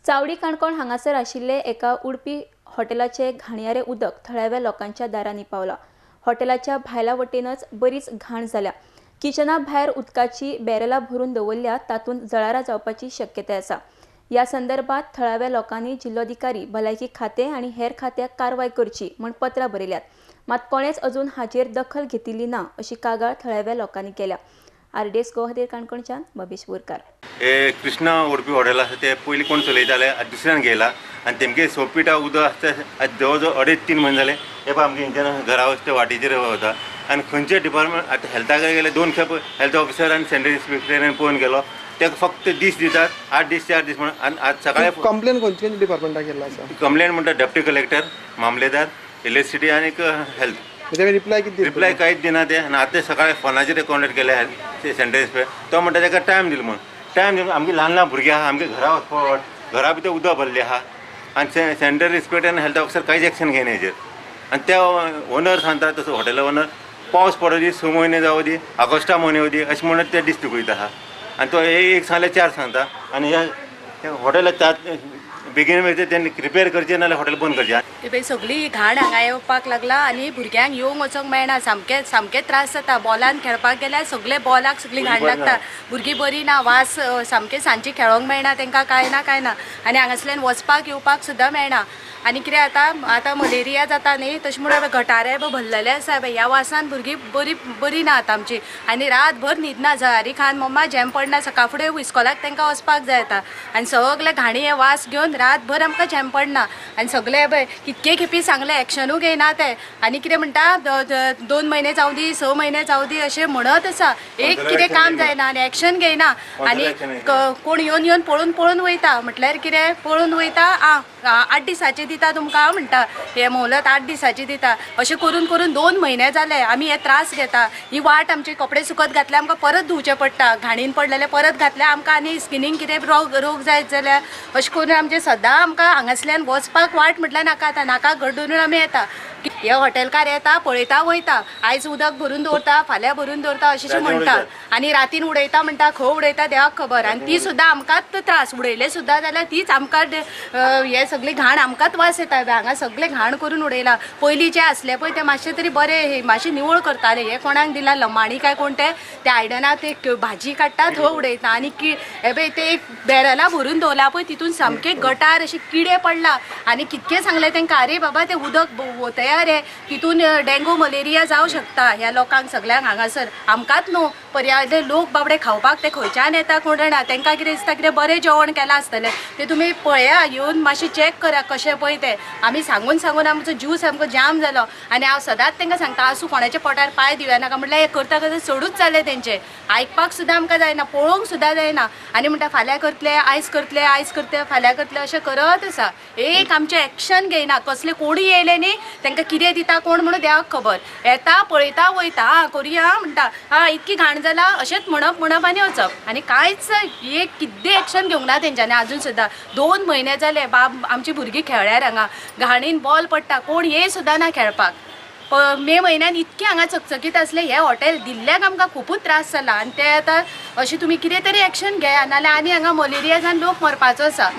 चावडी काणकोण हांगासर आशिल्ले एका उडपी हॉटेलाचे घाणयारे उदक थळाव्या लोकांच्या दारांनी पावला। हॉटेलाच्या भायल्या वटेनच बरीच घाण जाल्या। किचना भायर उदकाची बॅरलां भरून दवरल्या, तातूंत जळारां जावपाची शक्यताय आसा। ह्या संदर्भात थळाव्या लोकांनी जिल्लोधिकारी, भलायकी खातें आनी हेर खात्याक कारवाय करची म्हूण पत्रां बरयल्यात, मात कोणेच अजून हाचेर दखल घेतिल्ली ना अशी कागाळ थळाव्या लोकांनी केल्या। आरडीएस गोवा खातीर काणकोणच्यान बबीश बोरकार। हे कृष्णा उडपी हॉटेल आसा ते पयलीं कोण चलयताले, आतां दुसऱ्यान घेयला आनी तेमगे सोपिटा उदक आसता। आतां जवळ जवळ 2.5-3 म्हयने जाले हे पळय आमगे हिंच्यान घरा वचता वाटेचेर वता आनी खंयचे डिपार्टमेंट आतां हेल्थाक गेले 2 खेप हेल्थ ऑफिसर आनी सॅनिटरी इन्स्पेक्टरान पळोवन गेलो, ताका फक्त दीस दितात 8 दीस 4 दीस म्हणून। आनी आज सकाळी कंप्लेन खंयचे डिपार्टमेंटाक केल्लो आसा? कंप्लेन म्हणटा डेप्युटी कलेक्टर, मामलेदार, इलेक्ट्रिसिटी आनी हेल्थ। रिप्लाय कितें? रिप्लाय कांयच दिना ते। आनी आतां सकाळी फोनाचेर कॉन्टेक्ट केले सॅनिटरी इन्स्पेक्टर, तो म्हणटा ताका टायम दिलो म्हणून। टायम दिलो, आमगे ल्हान ल्हान भुरगीं आहा, आमगे घरा वचपा घरा भितर उदक भरलें आहा आनी सॅनिटरी इन्स्पेक्टर आनी हेल्थ ऑफिसर कांयच एक्शन घेयना हेजेर। आनी त्या ओनर सांगता तसो हॉटेल ओनर पावस पडो दी, 6 म्हयने जावं दी, ऑगस्टा म्हयने येवं दी अशें म्हणत ते दीस चुकयता आहा। आनी तो एक सांगल्यार 4 सांगता आनी ह्या हॉटेला बेगीन बेगीन तेणी रिपेर करचें नाल्यार हॉटेल बंद करचें। ते पळय सगळी घाण हांगा येवपाक लागला आनी भुरग्यांक येवंक वचोंक मेळना, सामके सामके त्रास जाता। बॉलान खेळपाक गेल्यार सगळे बॉलाक सगळी घाण लागता, भुरगीं बरी ना, वास सामके सांजची खेळोंक मेळना तांकां, कांय ना कांय ना। आनी हांगासल्यान वचपाक येवपाक सुद्दां मेळना। आनी कितें आतां आतां मलेरिया जाता न्ही, तशें म्हणून गटारे भरलेले आसा, ह्या वासान भुरगीं बरी बरी ना आतां आमची। आनी रातभर न्हिदना, जळारी खावन मम्मा झेम पडना, सकाळ फुडें इस्कॉलाक तांकां वचपाक जाय आतां। आनी सगळे घाणी हे वास घेवन रातभर आमकां झेम पडना। आनी सगळे पळय कितके खेपी सांगले, एक्शनूय घेयना ते। आनी कितें म्हणटा 2 म्हयने जावं दी, 6 म्हयने जावं दी अशें म्हणत आसा, एक कितें काम जायना आनी एक्शन घेयना। आनी कोण येवन येवन पळोवन पळोवन वयता, म्हटल्यार कितें पळोवन वयता, 8 दिसाचे दिता तुमकां म्हणटा, हे मोहलत 8 दिसाची दिता, अशें करून करून 2 म्हयने जाले आमी हे त्रास घेता। ही वाट आमचे कपडे सुकत घातले आमकां परत धुवचे पडटा, घाणीन पडलेले परत घातले आमकां आनी स्किनीक कितें रोग जायत जाल्यार अशें करून आमचे सदां आमकां हांगासल्यान वचपाक वाट म्हटल्यार नाका, आतां नाका घडून आमी येता। हे हॉटेलकार येता, पळयता वयता, आयज उदक भरून दवरता, फाल्यां भरून दवरता अशें म्हणटा आनी रातीन उडयता म्हणटा, खंय उडयता देवाक खबर। आनी ती सुद्दां आमकांच त्रास, उडयले सुद्दां जाल्यार तीच आमकां हे सगळी घाण आमकांच वास येता। हांगा सगळे घाण करून उडयला। पयलीं जे आसले पळय ते मातशे तरी बरे, हे मातशे निवळ करताले, हे कोणाक दिला लमाणी काय कोण ते त्या आयदनां ते भाजी काडटा थंय उडयता। आनी हे पळय ते एक बॅरलां भरून दवरला पळय, तितून सामके गटार अशे किडे पडला। आनी कितके सांगले तांकां, अरे बाबा ते उदक वतया रे, तितून डेंगू मलेरिया जावं शकता ह्या लोकांक सगळ्यांक हांगासर। आमकांच न्हू पर्याय लोक बाबडे खावपाक ते खंयच्यान येता कोण जाणा, तांकां कितें दिसता कितें बरें जेवण केलां आसतलें, तें तुमी पळया येवन मातशें चॅक करा कशें पळय तें। आमी सांगून सांगून आमचो जीव सामको जाम जालो। आनी हांव सदांच तांकां सांगता, आसूं कोणाच्या पोटार पांय दिवया नाका, म्हटल्यार हें करता करता चडूच जालें तेंचें, आयकपाक सुद्दां आमकां जायना, पळोवंक सुद्दां जायना। आनी म्हणटा फाल्यां करतले, आयज करतले, आयज करतले, फाल्यां करतले अशें करत आसा। एक आमचें एक्शन घेयना, कसले कोणूय येयले न्ही तांकां कितें दिता कोण म्हणून देवाक खबर। येता पळयता वयता, आं करुया म्हणटा, आं इतकी घाण जाला अशेंच म्हणप म्हणप आनी वचप। आनी कांयच एक कितें एक्शन घेवंक ना तेंच्यांनी अजून सुद्दां। 2 म्हयने जाले बाब आमची भुरगीं खेळ्ळ्यार हांगा घाणीन बॉल पडटा, कोण ये सुद्दां ना खेळपाक। मे म्हयन्यान इतकें हांगा चकचकीत आसलें हें हॉटेल दिल्ल्याक आमकां खुबूच त्रास जाला। आनी ते आतां अशें तुमी कितें तरी एक्शन घेया, नाल्यार आनी हांगा मलेरिया जावन लोक मरपाचो आसा।